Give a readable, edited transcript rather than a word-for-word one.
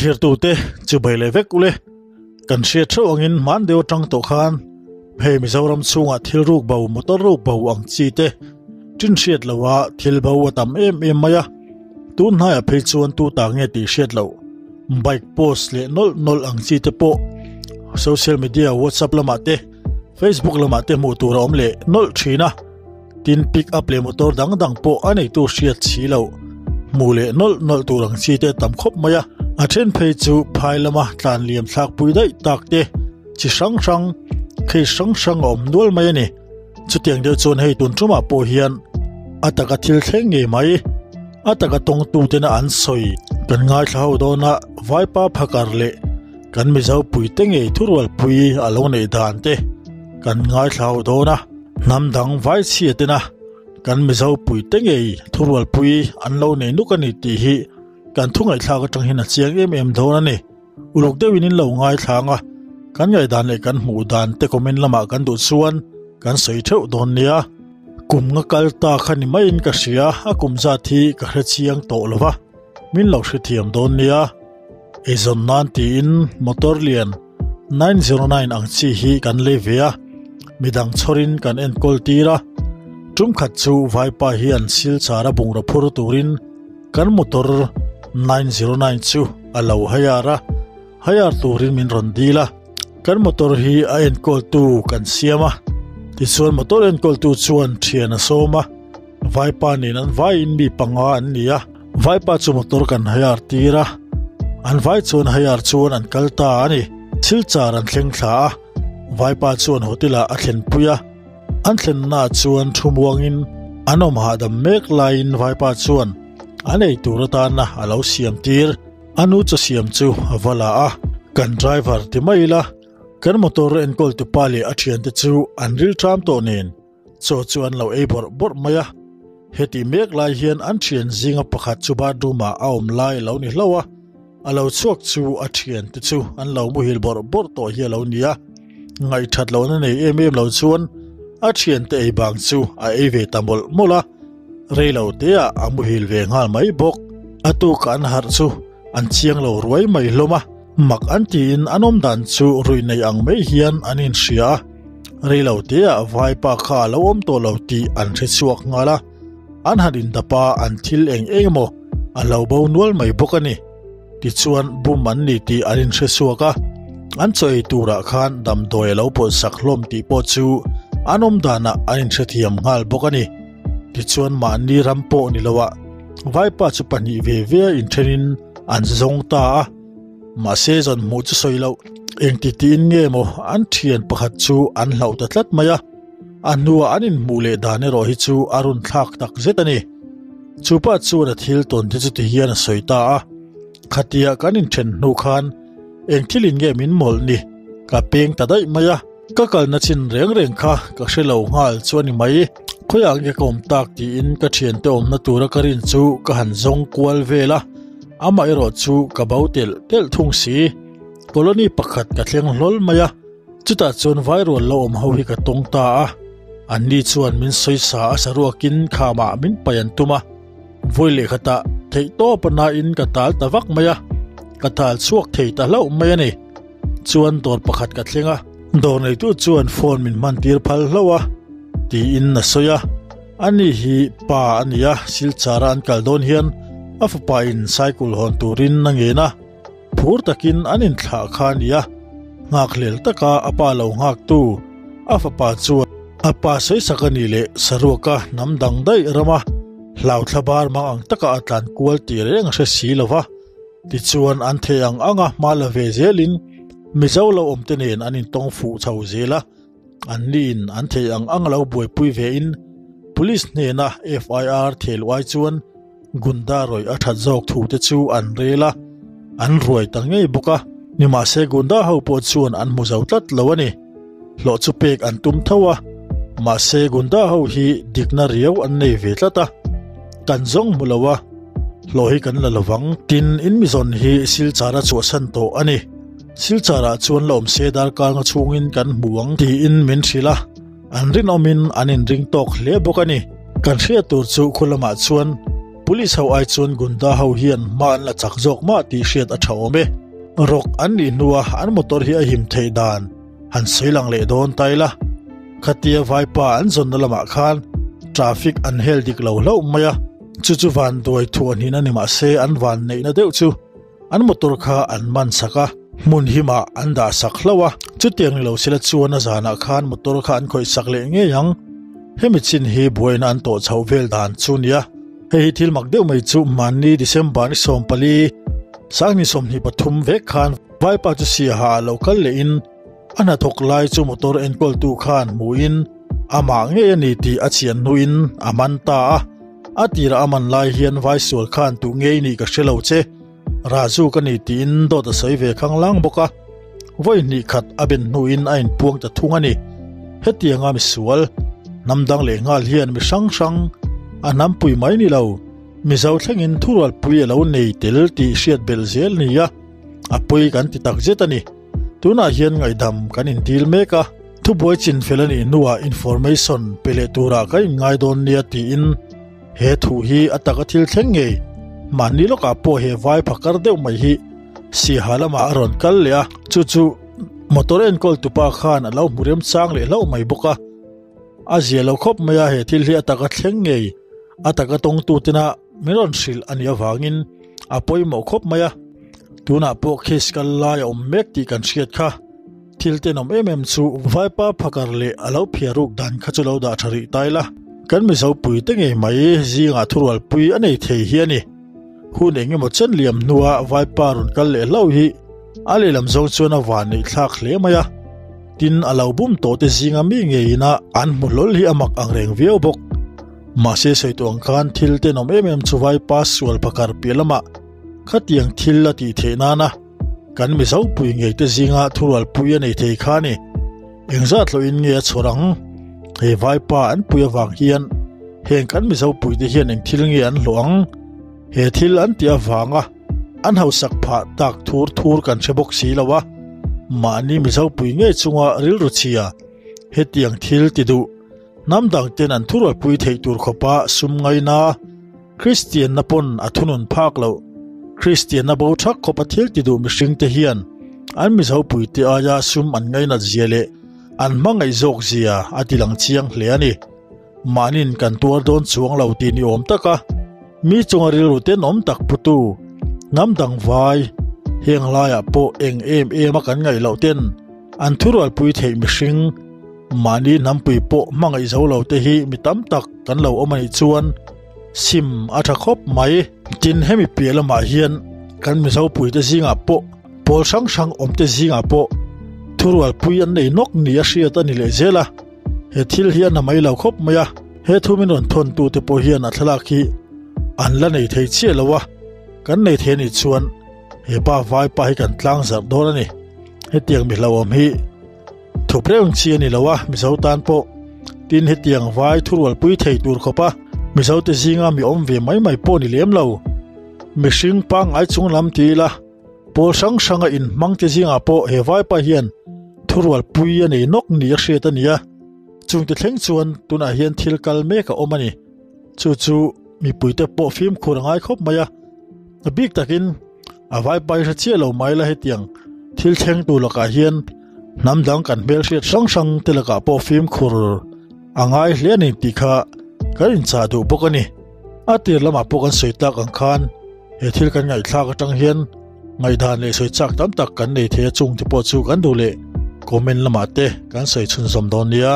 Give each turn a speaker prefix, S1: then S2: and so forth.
S1: Thlirtute chibai leh vek ule. Kan hriat theuh angin hman deuh atang tawh khan hei Mizoram chhungah thil ruk bo motor ruk bo ang chi te tin hriat loha thil bo a tam em em mai a. Tun hnaiah phei chuan tu ta nge tih hriat loh bike post leh nawlh nawlh ang chi te pawh social media whatsapp lamah te facebook lamah te hmuh tur a awm leh nawlh thin a. Tin pick up leh motor dang dang pawh a neitu hriat si loh hmuh leh nawlh nawlh tur ang chi te a tam khawp mai a. A then phei chu phai lama tlan liam thlak pui daih tak te chi hrang hrang case hrang hrang a awm nual mai a ni. Chutiang deuh chuan hei tun tumah pawh hian a taka thil thleng ngei mai a taka tawngtu tena an sawi kan ngaithla ho dawn a vaipa phakar leh kan mizo puite ngei thurualpui a lo neih dan te kan ngaithla ho dawn a. Hnam dang vai chhia tena kan Mizo puite ngei thurualpui an lo nei nuk a ni tih hi kan thu ngaihthlak atang hian a chiang em em dawn a ni. Uluk deuhin in lo ngaithlang a, kan ngaihdan leh kan hmuh dan te comment lamah kan duh chuan kan sawi theuh dawn nia. Kum nga kal ta kha ni maiin ka hria, a kum zat hi ka hre chiang tawh lo va, min lo hrethiam dawn nia. Eizawn nan tiin motor lian 909 ang chi hi kan lei ve a, midang chhawrin kan enkawl tir a. Tum khat chu vaipa hian silchar a bungraw phur turin kan motor 909 chu a lo hayar a, hayar turin min rawn dil a. Kan motor hi a enkawltu kan siam a, tichuan motor enkawltu chuan thian a sawm a, vaipa nen an vaiin mi panga an ni a. Vaipa chu motor kan hayar tir a, an vai chuan hayar chuan an kal ta a ni. Silchar an thleng thla a, Vaipa chuan hotel ah a thlenpui a. An thlennaah chuan thu muangin an awm hahdam mek laiin Vaipa chuan an ei tur atana a lo siam tir. A nu chaw siam chu a va la a, Kan driver ti mai ila, kan motor enkawl tupa leh a thiante chu an rilṭam tawh nen. Chaw chu an lo ei bawrh bawrh mai a, hetih mek lai hian an thian zinga pakhat chu bathroom ah a awm lai a lo ni hlauh a, a lo chhuak chu a thian te chu an lo muhil bawrh bawrh tawh hi a lo ni a, ngaihthat lohna nei em em lo chuan a thian te ei bang chu a ei ve ta mawlh mawlh a, rei lo te ah a muhil ve nghal mai bawk. A tuk an harh chu an chiang lo ruai mai hlawm a, mak an tiin an awm dan chu ruih nei ang mai hian an inhria a, rei lo teah vaipa kha a lo awm tawh lo tih an hre chhuak nghal a, an han indap a an thil eng eng emaw a lo bo nual mai bawk a ni. Tichuan bum an ni tih an inhre chhuak a, an chaw ei turah khan damdawi a lo pawlh sak hlawm tih pawh chu an awm danah an inhrethiam nghal bawk a ni. Tichuan mahni ram pawh ni loah Vaipa chu pahnih ve ve a inthenin an zawng ta a, mahse zawn hmuh chu sawi loh. Engti tiin nge maw an thian pakhat chu an hlauh ta tlat mai a, a hnuah an inhmuh leh dan erawh hi chu a run thlak tak zet a ni. Chu pa chuan a thil tawn te chu ti hian a sawi ta a, Khatia kan inthen hnu khan eng thilin nge min mawlh ni? Ka peng ta daih mai a. Ka kalna chin reng reng kha ka hre lo nghal chu a ni mai. Khawiah nge ka awm tak tiin ka thiante awmna tura ka rin chu ka han zawng kual vel a, amah erawh chu ka bo telh telh thung si. Colony pakhat ka thleng hlawl mai a, chutah chuan vairual lo awm ho hi ka tawng ta a. Anni chuan min sawisa a saruakin khamah min paih an tum a, vawi leh khatah theihtawp a nain ka tal ta vak mai a, ka tal chhuak thei ta hlauh mai a ni. Chuan dawr pakhat ka thleng a, dawr neitu chuan phone min hman tir phal hlauh a, tiin a sawi a. Ani hi pa a ni a, Silchara an kal dawn hian a fapa in cycle hawn turin a ngen a, phur takin an inthlah kha a ni a. Nghakhlel taka a pa lo nghaktu a fapa chuan a pa sawisak a nih leh saruaka hnam dang daih rama hlauthla bar mang ang taka a tlan kual tih reng a hre si lo va. Tichuan an thei ang anga hma la ve zelin Mizo lo awmte nen an intawng fuh chho zel a, an niin an thei ang anga lo buaipui vein Police hnena FIR thehluh ai chuan Gunda rawih a that zawk thu te chu an rel a, an ruai ta ngei bawk a. Nimahse Gunda ho pawh chuan an hmu zo tlat lo a ni. Hlawh chu pek an tum tho a, mahse Gunda ho hi dikna riau an nei ve tlat a, kan zawng hmu lo a, hlawh hi kan la lovang. Tin, in mizawn hi Silchar a chhuahsan tawh a ni. Silchar ah chuan la awm se darkar nga chhungin kan hmu ang tiin min hrilh a, an rinawmin an inring tawk hle bawk a ni. Kan hriat tur chu khu lamah chuan. Police ho ai chuan Gunda ho hian hma an la chak zawk mah tih hriat a tha awm e. Rawk an nih hnua an motor hi a him theih dan han sawi lang leh dawn ta ila. Khatia vaipa an zawnna lamah khan traffic an hel dik lo hlauh mai a, chu chu vanduai thuah hnin a ni mahse an van neihna deuh chu an motor kha an man sak a, hmun himah an dah sak hlauh a, chutiang ni lo sila chuan a zanah khan motor kha an khawih sak leh ngei ang. Hemi chin hi buaina an tawh chhoh vel dan chu nia. Hei hi thil mak deuh mai chu mahni December ni 14, 2023 vek khan Vaipa chu Siaha ah lo kal lehin a hnathawk lai chu motor enkawltu khan hmuhin amah ngei a ni tih a chian hnuin a man ta a. A tirah a man lai hian Vaisual khan tuh ngei nih ka hre lo che, Raju ka ni tiin dawt a sawi ve khanglang bawk a. Vawi hnih khat a ben hnuin a inpuang ta thung a ni. Hetianga misual, hnam dang leh nghal hian mi hrang hrang a hnampui mai ni lo, Mizo thlengin thurualpui a lo nei tel tih hriat belh zel nia, a pawi kan ti tak zet a ni. Tunah hian ngaihdam kan indil mek a, thubuai chinfel a nih hnuah information pe leh turah kan inngai dawn nia tiin he thu hi a taka thil thleng ngei. Mahni lawkah pawh he vai phakar deuh mai hi Siaha lamah a rawn kal leh a, chu chu motor enkawl tupa khan a lo hmu remchang leh hlauh mai bawk a. A zia lo khawp mai a, he thil hi a taka thleng ngei, a taka tawngtu tena min rawn hrilh a nih avangin a pawimawh khawp mai a. Tunah pawh case kal lai a awm mek tih kan hriat kha. Thil tenawm em em chu Vaipa phakar leh a lo phiar ruk dan kha chu lo dah tha rih ta ila, kan Mizo pui te ngei mai zingah thurualpui a nei thei hi a ni. Hun eng emaw chen liam hnua Vaipa rawn kal leh hlauh hi a lehlam zawng chuan a van neih thlak hle mai a. Tin, a lo bum tawh te zinga mi ngeiin a an hmu hlawl hi a mak ang reng viau bawk. Mahse sawi tawh ang khan thil tenawm em em chu Vaipa sual phakar piah lamah khatiang thil a tih theih nana kan Mizo pui ngei te zinga thurualpui a nei thei kha a ni. Engzat hlawhin nge a chhawr ang? He Vaipa an pui avang hian heng kan Mizo pui te hian eng thil nge an hlawh ang? He thil an tih avanga an hausak phah tak thur thur kan hre bawk si lo a, mahni Mizo pui ngei chunga rilru chhia hetiang thil ti duh hnam dang ten an thurualpui theih tur khawpa sum ngaina Kristianna pawn a thunun phak loh. Kristianna bo thak khawpa thil ti duh mihring te hian an Mizo puite aia sum an ngainat zia leh an hmangaih zawk zia a ti lang chiang hle a ni. Mahnin kan tuar dawn chuang lo tih ni awm taka mi chunga rilru tenawm tak putu hnam dang vai heng laiah pawh eng em em a kan ngaih loh ten an thurualpui theih mihring Mahni hnampui pawh hmangaih zo lo te hi mi tam tak kan lo awm a nih chuan sim a tha khawp mai. Tin, hemi piah lamah hian kan Mizo puite zingah pawh pawl hrang hrang awmte zingah pawh thurualpui an nei nawk ni a hriat a ni leh zel a, he thil hi a na mai lo khawp mai a. He thu min rawn thawntute pawh hian a thlalak hi an la nei thei chiah lo a, kan nei thei a nih chuan he pa vaipa hi kan tlang zarh dawn a ni. Hetiang mi hlauhawm hi. Thup reng chi a ni lo a, Mizo tan pawh tin hetiang vai thurualpui thei tur khawpa Mizo te zinga mi awm ve mai mai pawh ni lem lo. Mihring pangngai chung lam ti ila, pawl hrang hranga inhmang te zingah pawh he vaipa hian thurualpui a nei nawk ni a hriat a ni a, chungte thleng chuan tunah hian thil kal mek a awm a ni. Chu chu mipuite pawh fimkhur a ngai khawp mai a, a bik takin a vaipa hi hre chiah lo mai la hetiang thil thleng tur lakah hian hnam dang kan hmelhriat hrang hrang te lakah pawh fimkhur a ngai hle a ni tih kha kan inchah duh bawk a ni. A tir lamah pawh kan sawi tak ang khan he thil kan ngaihthlak atang hian ngaihdan leh sawi chak tam tak kan nei thei a chung te pawh chu kan duh leh comment lamah te kan sawi chhunzawm dawn nia.